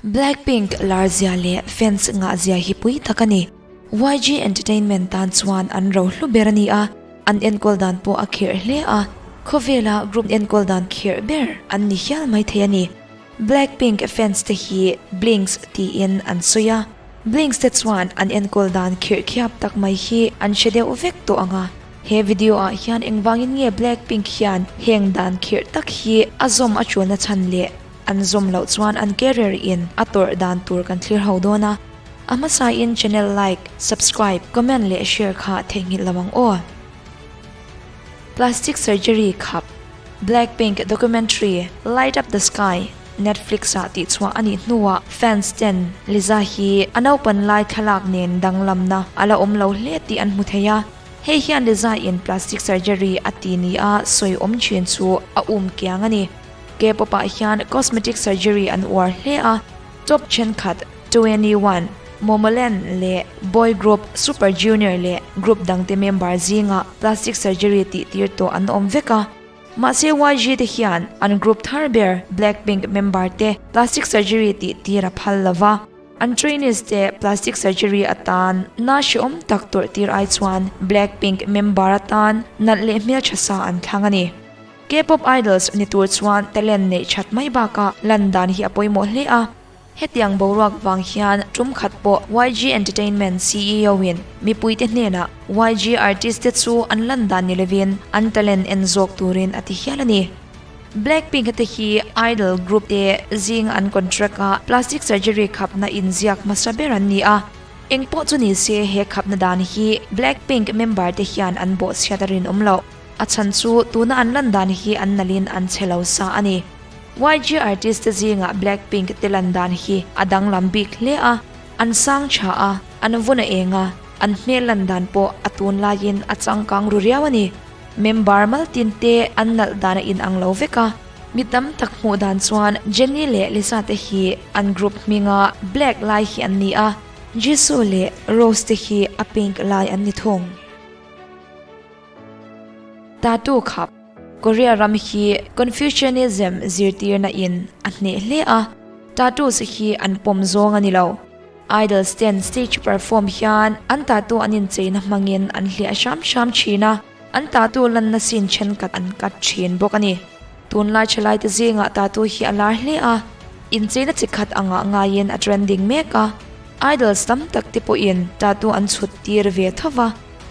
Blackpink lar zia leh fans ngah zia hi pui tak a ni. YG Entertainment tan chuan an ro hlu ber a ni a, an enkawl dan pawh a khirh hle a, khawvela group enkawl dan khirh ber an ni hial mai thei a ni. Blackpink fans te hi Blinks tiin an sawi a, Blinks te chuan an enkawl dan khirh khiap tak mai hi an hre deuh vek tawh ang a, he video ah hian engvangin nge Blackpink hian heng dan khirh tak hi a zawm a ṭulna chhan leh An zawm loh chuan an career in a tawrh dan tur kan thlir ho dawn a, a hmasa in channel like, subscribe, comment leh share kha theihnghilh lo ang aw. Plastic surgery khap, Blackpink documentary Light Up The Sky Netflix ah tihchhuah a nih hnuah fans ten Lisa hi a naupan lai thlalak nen danglamna a la awm lo hle tih an hmu thei a, hei hian Lisa in plastic surgery a ti nia sawi awm thin chu a um kiang a ni. K-pop ah hian cosmetic surgery an uar hle a, top thenkhat 2NE1, Momoland leh boy group Super Junior leh group dangte member zingah plastic surgery tih tir tawh an awm vek a. Mahse YG te hian an group thar ber Blackpink member te plastic surgery tih tir a phal lo va, an trainees te plastic surgery atan na hrehawm tak tawrh tir ai chuan Blackpink member atan nalh leh hmeltha sa an thlang a ni. K-pop idols ni tur chuan talent neih that mai bakah lan dan hi a pawimawh hle a. Hetiang boruak vang hian tum khat pawh YG Entertainment CEO in mipuite hnenah YG artist te chu an lan dan ni lovin an talent en zawk turin a ti hial a ni. Blackpink te hi idol group te zing an contract a plastic surgery khapna inziak hmasa ber an ni a. Engpawh chu ni se he khapna dan hi Blackpink member te hian an bawhchhiat a rinawm loh. A chhan chu tuna an lan dan hi an nalhin an chhe lo sa a ni. YG artist te zingah Blackpink te lan dan hi a danglam bik hle a, an sang tha a, an vun a eng a, an hmel lan dan pawh a tunlaiin a changkang ru riau a ni. Member mal tin te an nalh dan a inang lo vek a, mi tam tak hmuh dan chuan Jennie leh Lisa te hi an group hminga black lai hi an ni a, Jisoo leh Rose te hi a pink lai an ni thung. Tattoo khap, Korea ram hi Confucianism zirtirna in a hneh hle a, tattoos hi an pawm zawng a ni lo. Idols ten stage perform hian an tattoo an incheina hmangin an hliah hram hram thin a, an tattoo lanna scene thenkhat an cut thin bawk a ni. Tunlai thalaite zingah tattoo hi a lar hle a, incheina chi khat angah ngaiin a trending mek a, idols tam tak te pawhin tattoo an chhut tir ve tho va.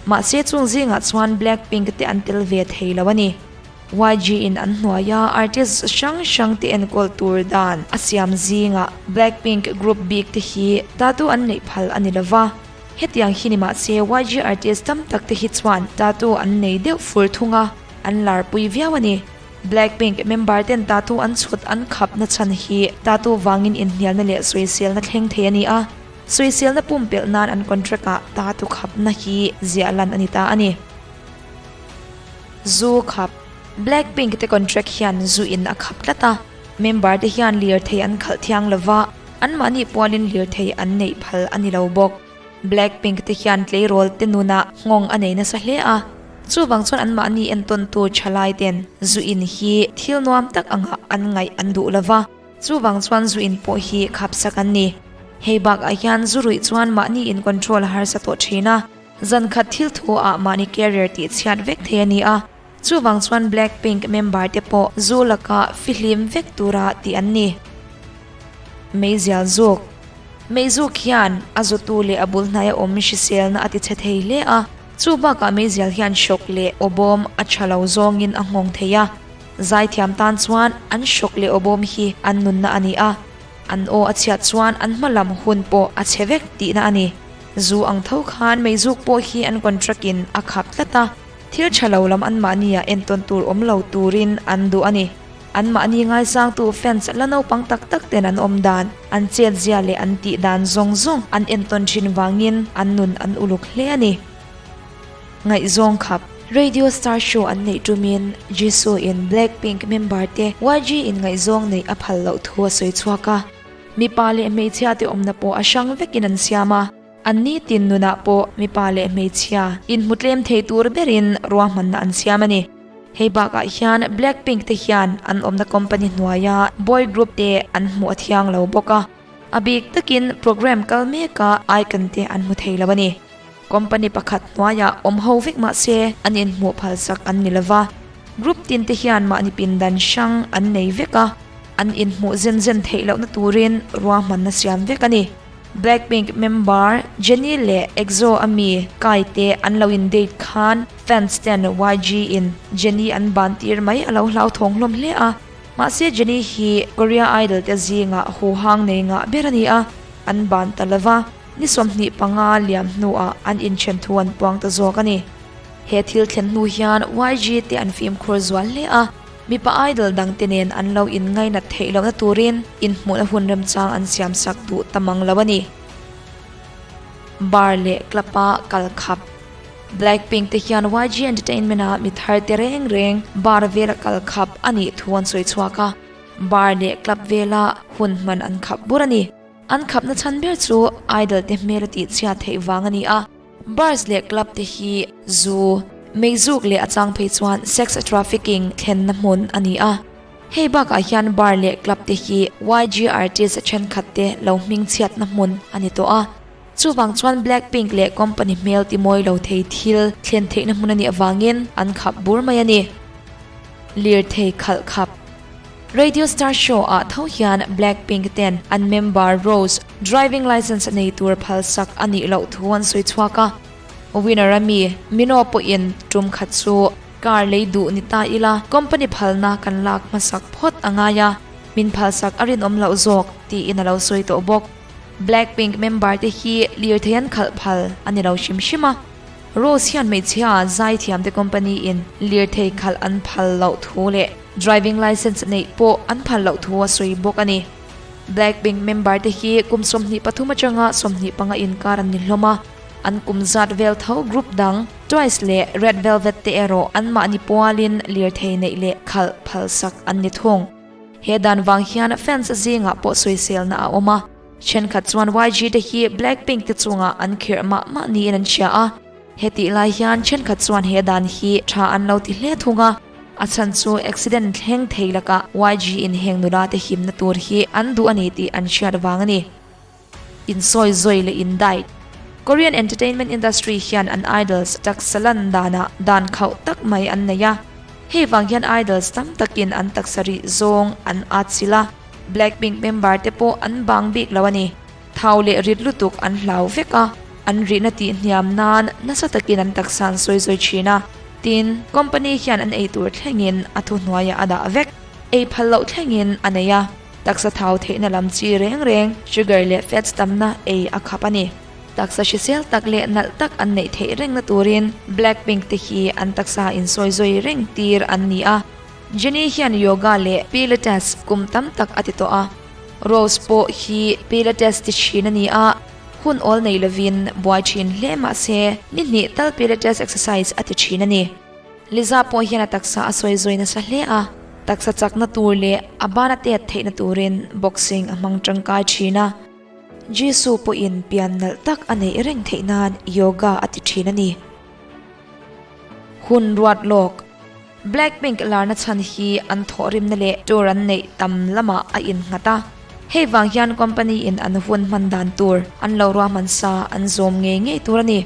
Mahse chung zingah chuan Blackpink te an tel ve thei lo a ni. YG in an hnuaia artist hrang hrang te enkawl tur dan a siam zingah Blackpink group bik te hi tattoo an neih phal a ni lo va. Hetiang hi ni mahse YG artist tam tak te hi chuan tattoo an nei deuh fur thung a, an larpui viau a ni. Blackpink member ten tattoo an chhut an khap na chhan hi tattoo vangin inhnialna leh sawiselna thleng thei a ni a. Sawiselna pumpelh nan an contract ah tattoo khapna hi ziah lan a ni ta a ni. Zu khap, Blackpink te contract hian zu in a khap tlat a, member te hian lirthei an khalh thiang lova, anmahni pualin lirthei an neih phal a ni lo bawk. Blackpink te hian tleirawl te nunah nghawng a nei nasa hle a, chuvang chuan anmahni entawntu thalai ten zu in hi thil nuam tak angah an ngaih an duh lova, Chuvang chuan zu in pawh hi khapsak an ni. Hei bakah hian zu ruih chuan mahni in control a harsa tawh thin a, zan khat thil thu ah mahni career tih chhiat vek thei a ni a, chuvang chuan Blackpink member te pawh zu lakah fihlim vek tura tih an ni. Meizial zuk Meizuk hian a zutu leh a bul hnaia awm hriselna a ti chhe thei hle a, chu bakah meizial hian hrawk leh awbawm a tha lo zawngin a nghawng thei a. Zaithiam tan chuan an hrawk leh awbawm hi an nunna a ni a, an aw a chhiat chuan an hma lam hun pawh a chhe vek tihna a ni. Zu ang tho khan meizuk pawh hi an contract in a khap tlat a, thil tha lo lam anmahni ah entawn tur awm lo turin an duh a ni. Anmahni ngaisangtu fans la naupang tak tak ten an awm dan, an chetzia leh an tih dan zawng zawng an entawn thin vangin an nun an uluk hle a ni. Ngaihzawng khap. Radio Star Show an neih tumin Jisoo in Blackpink member te YG in ngaihzawng neih a phal loh thu a sawi chhuak a. Mipa leh hmeichhia te awmna pawh a hrang vekin an siam a, an nitin nunah pawh mipa leh hmeichhia inhmu tlem thei tur berin ruahmanna an siam a ni. Hei bakah hian Blackpink te hian an awmna company hnuaia boy group te an hmuh a thiang lo bawk a. A bik takin programme kal mekah icon te an hmu thei lo a ni. Company pakhat hnuaiah awm ho vek mah se an inhmuh phalsak an ni lova. Group tin te hian mahni pindan hrang an nei vek a, an inhmuh zen zen theih lohna turin ruahmanna siam vek a ni. Blackpink member Jennie leh EXO a mi Kai te an lo in date khan fans ten YG in Jennie an ban tir mai a lo hlauthawng hlawm hle a, mahse Jennie hi Korea Idol te zingah huhang nei ngah ber a ni a, an ban ta lova, ni 25 liam hnuah an inthen thu an puang ta zawk a ni. He thil thlen hnu hian YG te an fimkhur zual hle a. Mipa idol dangte nen an lo inngainat theih lohna turin inhmuhna hun remchang an siamsak duh ta mang lo a ni. Bar leh club-a kal khap. Blackpink te hian YG Entertainment-a mi thar te reng reng bar vela kal khap a nih thu an sawi chhuak a, bar leh club vela hun hman an khap bur a ni. An khapna chhan ber chu idol te hmel a tihchhiat theih vang a ni a. Bars leh club te hi zu, meizuk leh a chang phei chuan sex trafficking thlenna hmun a ni a. Hei bakah hian bar leh club te hi YG artist thenkhat te lo hmingchhiatna hmun a ni tawh a. Chuvang chuan Blackpink leh company hmel ti mawi lo thei thil thlen theihna hmun a nih avangin an khap bur mai a ni. Lirthei khalh khap. Radio Star Show ah tho hian Blackpink ten an member Rose driving licence nei tur phalsak a nih loh thu an sawi chhuak a. Winner a mi Minho pawhin tum khat chu car lei duh ni ta ila company phalna kan lak hmasak phawt a ngai a, min phalsak a rinawm loh zawk tiin a lo sawi tawh bawk. Blackpink member te hi lirthei an khalh phal a ni lo hrim hrim a. Rose hian hmeichhia zaithiam te company in lirthei khalh an phal loh thu leh Driving licence neih pawh an phal loh thu a sawi bawk a ni. Blackpink member te hi kum 23 atanga 25 inkar an ni hlawm a, an kum zat vel tho group dang Twice leh Red Velvet te erawh anmahni pualin lirthei neih leh khalh phalsak an ni thung. He dan vang hian fans zingah pawh sawiselna a awm a, thenkhat chuan YG te hi Blackpink te chungah an khirh mah mah niin an hria a. Hetih lai hian thenkhat chuan he dan hi tha an lo ti hle thung a, a chhan chu accident thleng thei lakah YG in heng nula te himna tur hi an duh a ni tih an hriat vang a ni. Insawi zawi leh indait. Korean entertainment industry hian an idols taksa lan danah dan khauh tak mai an nei a, hei vang hian idols tam takin an taksa rih zawng an atchilh a, Blackpink member te pawh an bang bik lo a ni. Thau leh rit lutuk an hlau vek a, an rihna tih hniam nan nasa takin an taksa an sawi zawi thin a. Tin, company hian an ei tur thlengin a thuhnuaiah a dah vek. Ei phal loh thlengin a nei a, taksa thau theihna lam chi reng reng sugar leh fats tamna ei a khap a ni. Taksa hrisel tak leh nalh tak an neih theih rengna turin Blackpink te hi an taksa insawi zawi reng tir an ni a. Jennie hian yoga leh pilates kum tam tak a ti tawh a. Rose pawh hi Pilates ti thin a ni a, hun awl nei lovin buai thin hle mah se ni hnih tal Pilates exercise a ti thin a ni. Liza pawh hian a taksa a sawi zawi nasa hle a, taksa chakna tur leh a bana tet theihna turin boxing a hmang tangkai thin a. Jisoo pawhin pian nalh tak a neih reng theih nan yoga a ti thin a ni. Hun ruat lawk. Blackpink larna chhan hi an thawhrimna leh tour an neih tam lamah a innghat a. Hei vang hian company in an hun hman dan tur an lo ruahman sa an zawm ngei ngei tur a ni.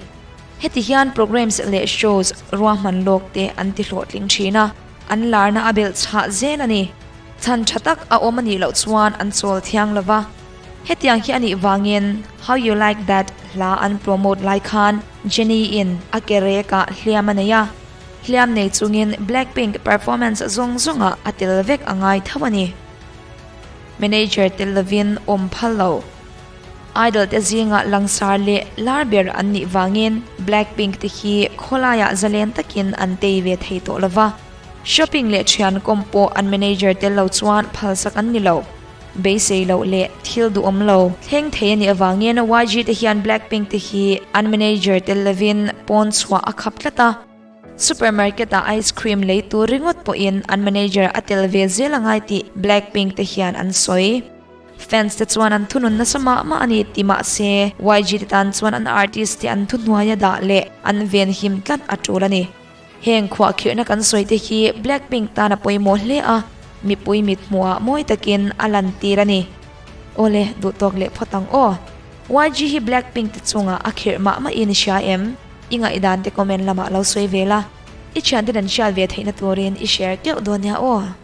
Heti hian programs leh shows ruahman lawk te an ti hlawhtling thin a, an larna a belh chhah zel a ni. Chhan tha tak a awm a nih loh chuan an chawl thiang lo va. Hetiang hi a nih vangin How You Like That hla an promote lai khan Jennie in a ke rekah hliam a nei a. Hliam nei chungin Blackpink performance zawng zawngah a tel vek a ngai tho a ni. Manager tel lovin awm phal lo. Idol te zingah langsar leh lar ber an nih vangin Blackpink te hi khawlaiah zalen takin an tei ve thei tawh lova. Shopping leh thian kawm pawh an manager tel lo chuan phalsak an ni lo. Beisei loh leh thil duhawm lo thleng thei a nih avangin YG te hian Blackpink te hi an manager tel lovin pawn chhuah a khap tlat a. Supermarket ah ice cream lei tur ringawt pawhin an manager a tel ve zel a ngai tih Blackpink te hian an sawi. Fans te chuan an thunun nasa mah mah a ni ti mah se YG te tan chuan an artist te an thuhnuaia dah leh an venhim tlat a tul a ni. Heng khuahkhirhna kan sawi te hi Blackpink tan a pawimawh hle a, mipui mithmuhah mawi takin a lantir a ni. Awle, duhtawk leh phawt ang aw. YG hi Blackpink te chungah a khirh mah mah in i hria em? I ngaihdan te comment lamah lo sawi ve la. I thianten an hriat ve theihna turin i share keuh dawn nia aw.